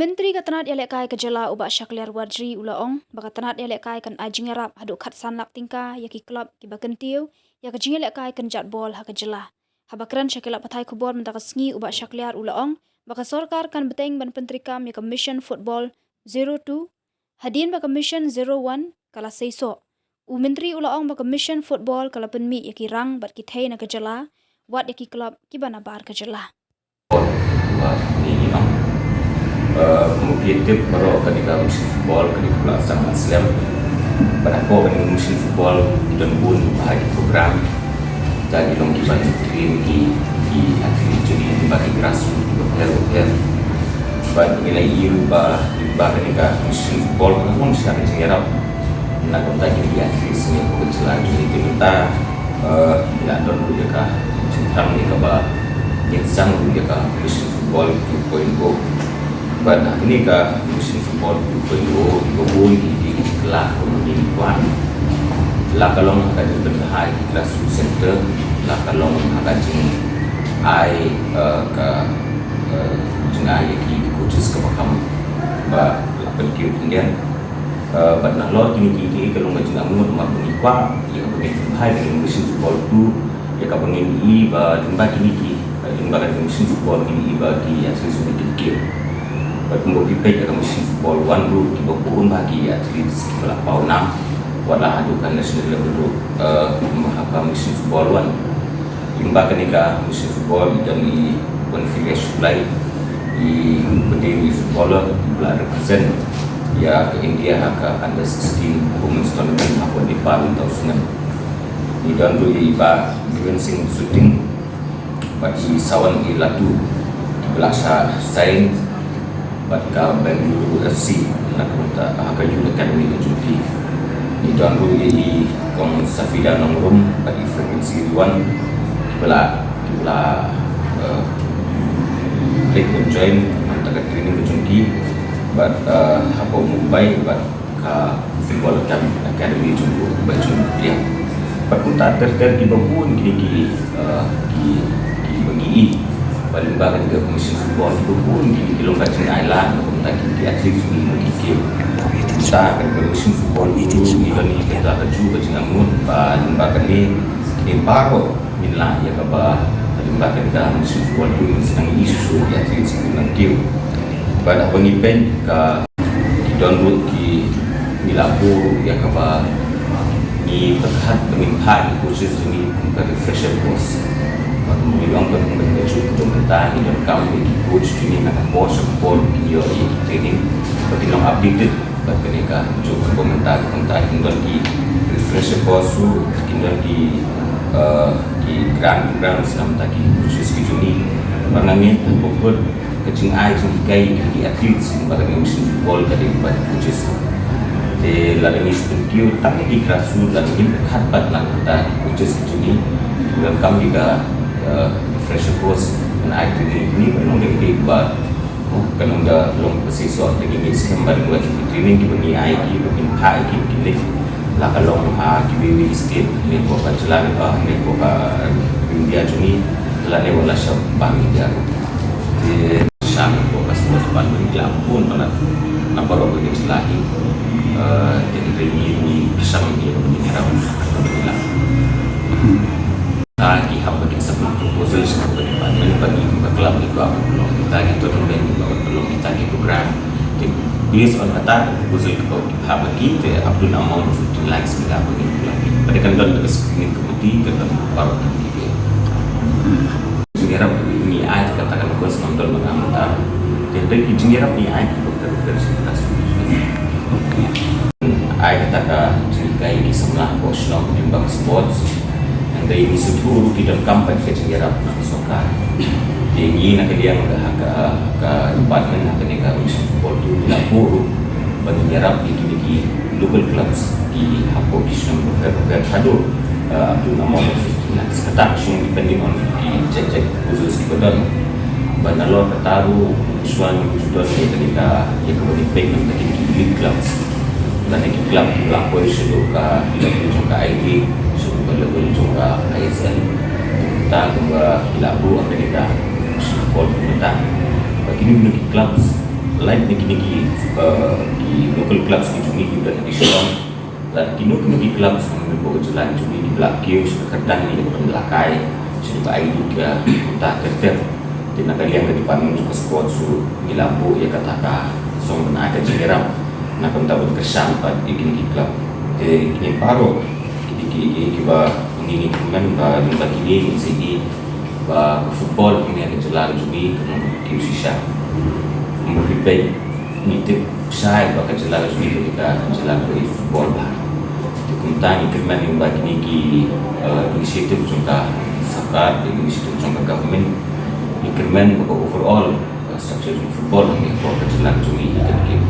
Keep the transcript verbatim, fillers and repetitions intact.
Myntri ka tnad ïalehkai ka jylla u Bah Shakliar Warjri u la ong ba ka tnad ïalehkai kan ai jingïarap haduh khatsan lak tyngka ïa ki klub kiba kyntiew ïa ka jingïalehkai kynjat bol ha ka jylla. Haba kren sha ki lad pathai khubor mynta ka sngi u Bah Shakliar u la ong ba ka sorkar kan bteng ban pyntreikam ïa ka Mission Football zero two hadien ba ka Mission zero one ka la seisoh. U Myntri u la ong ba ka Mission Football ka la pynmih ïa ki rang bad ki thei na ka jylla, wat ïa ki klub kiba nabar ka jylla. Ba ni ni ong. Eh, mungkin tip baroh ka dei ka Mission Football ka dei ka pla sang slem. Bad hapoh ka dei ka Mission Football don bun ba ki program. Ka dei long ki ban train ki ki athlete jong ngi ba ki grassroots ba pher ba pher. Bad ngi la ïohi ba ba ka dei ka Mission Football ka long sha ka jingïarap. Na ka bynta ki athlete sngewbha ka jylla jong ngi te mynta, eh, ngi la don ruh ïa ka jingthrang ïa kaba ngin sdang ruh ïa ka Mission Football two point oh. Bad ha kane ka Mission Football two point oh, kiba bun ki, ki, ki kylla kumne ki kwah. La ka long ha ka jingpynbha ïa ki grassroots center, la ka long ha ka jingai, eh, ka, eh, jingai ïa ki coaches kaba kham ba la pynkiew khyndiat. Eh, bad nalor kine kiei kiei ka long ka jingangnud namar ba ngi kwah ïa kaba ngin pynbha ïa ka Mission Football two, ïa kaba ngin ïohi ba lyngba kine ki, eh, lyngba ka Mission Football ngin ïohi ba ki athlete jong ngi ki kiew. Bad kumba phi peit ïa ka Mission Football one ruh kiba bun ba ki athlete kiba la paw nam wat la haduh ka national level ruh, eh, ha ka Mission Football one. Lyngba kane ka Mission Football i don i Bonfilia Shublai, i bad i footballer i ba la represent ïa ka India ha ka under sixteen women's tournament hapoh Nepal mynta u snem. I don ruh i Bah Biren Singh Suting bad i Sawan i Latu i ba la shah sign bad ka Bengaluru F C na ka bynta ha ka youth academy ka jong ki. Ngi don ruh ïa i Kong Safida Nongrum bad i Frequency Riwan kiba la, kiba la, eh, leit ban join na ka training ka jong ki bad, eh, hapoh Mumbai bad ka football acad-, academy jong u Bah Jun Pliang. Bad kumta ter ter kiba bun kine ki, eh, ki, kiba ngi ïohi. Bad lyngba kane ka Mission Football kiba bun kine ki long ka jingai lad na kumta kine ki athlete jong ngi ba ki kiew. Kumta kane ka Mission Football two ngi don ïa kata ka juh ka jingangnud ba lyngba kane kine baroh ngin lah ïa kaba lyngba kane ka Mission Football two ngin sa nang ïohi shuh shuh ïa ki athlete jong ngi ba ki kiew. Bad haba ngi peit ka Ki don ruh ki, ngi la buh ruh ïa kaba ngi pyrkhat ba ngin phah ïa ki coaches jong ngi kum ka refresher course. Bad kumba ngi ong, ka kum ka juh ka jong mynta ngi donkam ïa ki coach jong ngi na ka por sha ka por, kin ïoh ïa ki training ba kin long updated. Bad kane ka juh kaba mynta, kaba mynta kin don ki refresher course ruh, kin don ki, eh, ki grant programs namar ki coaches ki jong ngi. Bad nga ngeit ba ka jingai jinghikai ïa ki athletes lyngba ka Mission Football ka dei ba ki coaches. Te lada ngi shu pynkiew tang ïa ki grassroots, lada ngim pyrkhat pat na ka bynta ki coaches ki jong ngi, ki donkam ïa ka, eh, refresher course, ban ai training ïa kine, kan long da kaei kaei ba, oh, kan long da, long ba shisha da ngi ngeit skhem ba da ngi training kiba ngi ai ki, ba ngin phah ïa ki, ki leit la ka long ha kiwei kiwei ki state ne ko ka jylla ne ko ka India jong ngi, lane wat la sha bun India ruh. Te sha ko ka sports department la bun palat na baroh ka jylla hi. Eh, te hynrei ngi, ngi pyrshang ïa kaba ngi ïarap na ka bynta. Ta ki hap ba kin submit proposal sha ka department ba ngi kum ka club ngi kwah ban pynlong kita ki tournament, ba ngi kwah ban pynlong kita ki program. Te based on kata ka proposal kaba ki phah ba ki, te up to an amount of fifteen lakhs ki lah ba ngi pynlong. Bad kan don da ka screening committee, kan don baroh ki, ki, ki. Jingïarap ngi ai kata ka numbers ngam don ba nga mynta. Te hynrei ki jingïarap ngi ai ki ba ka, ka, ka, ai kata ka jinghikai ki samla hapoh shnong lyngba ka sports. Hynrei ngi sngewthuh ruh ki donkam pat ka jingïarap na ka sorkar. Te ngi na ka liang ka, ka, ka department ha kane ka Mission Football two ngi la buh ruh ba ngin ïarap ïa kine ki local clubs ki hapoh ki shnong bapher bapher haduh, eh, up to an amount of fifteen lakhs. Kata ka shu depending on ki jait jait proposals kiba don. Bad nalor kata ruh shuwa ngi ju don ïa kane ka, ïa kaba ngi peit namar kine ki elite clubs. Lane ki club kiba la poi shaduh ka level jong ka I League, shaduh ka level jong ka I S L. Kata kumba ki la buh ha kane ka Mission Football two mynta. Bad kine kine ki clubs Lait na kine ki, uh, ki local clubs ki jong ngi kiba don ha ki shnong, lait kino kino ki clubs hapoh ka jylla jong ngi kiba la kiew sha ka kyrdan ïa ka ban lehkai sha kaba ai lut ïa kata ka kyrteng. Te na ka liang ka department jong ka sports ruh ngi la buh ïa kata ka song ban ai ka jingïarap na ka bynta ban kyrshan pat ïa kine ki club. Te kine baroh ki dei ki, ki, kiba ngi ngi kyrmen ba lyngba kine ngin sa ïohi ba ka football hangne ha ka jylla ka jong ngi ka long kaba kiew shisha. Namar ba ngi tip shai ba ka jylla ka jong ngi ka dei ka jylla kaba ïeit football bha. Te kumta ngi kyrmen lyngba kine ki, eh, initiative jong ka sorkar, ki initiative jong ka government. Ngi kyrmen ba ka overall, eh, structure jong football hangne hapoh ka jylla ka jong ngi kan kiew.